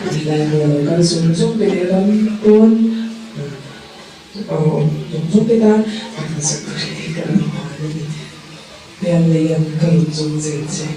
Zirlai maw lo kal zawng zawng te leh ram pawn awm zawng zawng te tan ka duhsak ka hre hi ka rawn hman a ni. Pian lei ang ka rawn zawng zel che.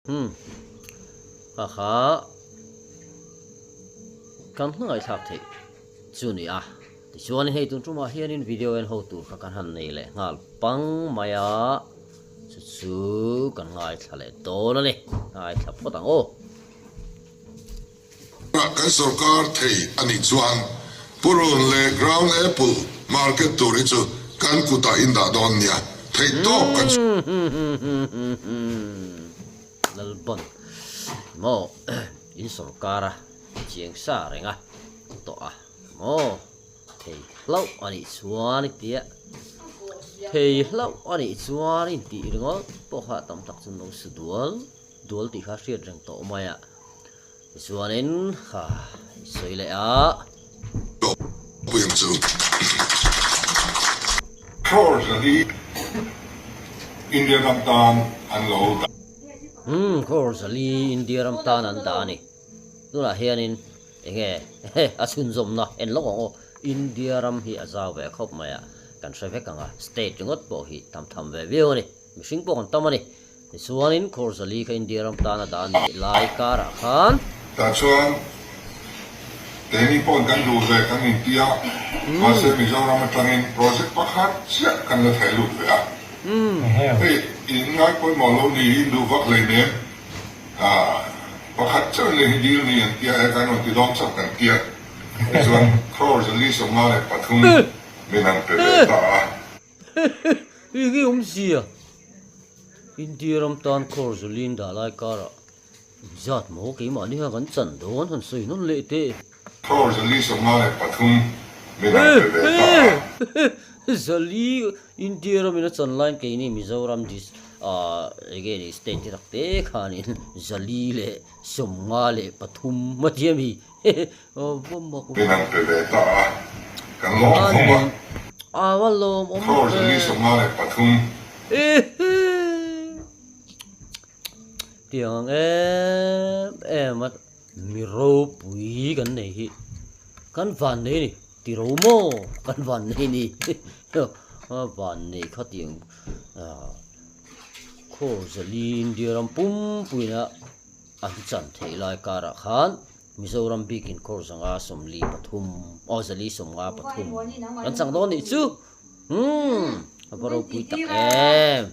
Umm kha kha kan hmangaih thlak theih chu ni a tichuan hei tun tumah hianin video en ho tur kha kan han nei leh nghal pang mai a chu chu kan ngaithla leh dawn a ni ngaithla phawt ang aw. Kan sorkar thei a nih chuan purun leh ground apple market tur hi chu kan kutah in dah dawn nia, theih tawp kan Lalban maw in sorkar a. chiang sa reng a tawh a maw thei hlauh a nih chuan i tia thei hlauh a nih chuan i intih ringawt pawh kha tam tak chu an lo su dual dual tih kha hriat reng tawh mai a tichuanin kha i sawi leh a. Pui ang chu. Crore zali India ram tan an lo dah. Umm crore zali India ram tan an dah a ni. Tunah hianin enge a chhunzawmna en lawk ang aw. India ram hi a zau ve khawp mai a, kan hre vek ang a, state ringawt pawh hi tam tham ve viau a ni. Mihring pawh kan tam a ni. Tichuanin crore zali kha India ram tan a dah a nih lai karah khan. Tah chuan keini pawhin kan duh ve kan inti a, mahse Mizoram atangin project pakhat chiah kan la thei lut ve a. Hei in ngai pawimawh lo ni hi duh vak hleinem. Pakhat chiah leh hi dil ni an tia e kan rawn ti dawn chauh kan tia. Tichuan crore 453 min han pe ve ta a. Enge awmzia? India ram tan crore zali in dah lai karah zat maw keimahni kha kan chan dawn han sawi nawn leh teh. Crore 453 min han pe ve ta a. Zali India ramin a chan laiin keini Mizoram dist ah enge ni state te tak te khanin 453 a tia mi va mak ve. Min han pe ve ta a, kan lawm khawp a. A va lawmawm ve. Crore 453. Tiang ang em em a mi ropui kan nei hi kan van nei a ni. Ti ro maw kan van nei ni van nei kha tiang khaw zali India ram pumpuina an chan theih lai karah khan Mizoram bikin khaw 143 aw 453 kan chang dawn nih chu umm a va ropui tak em.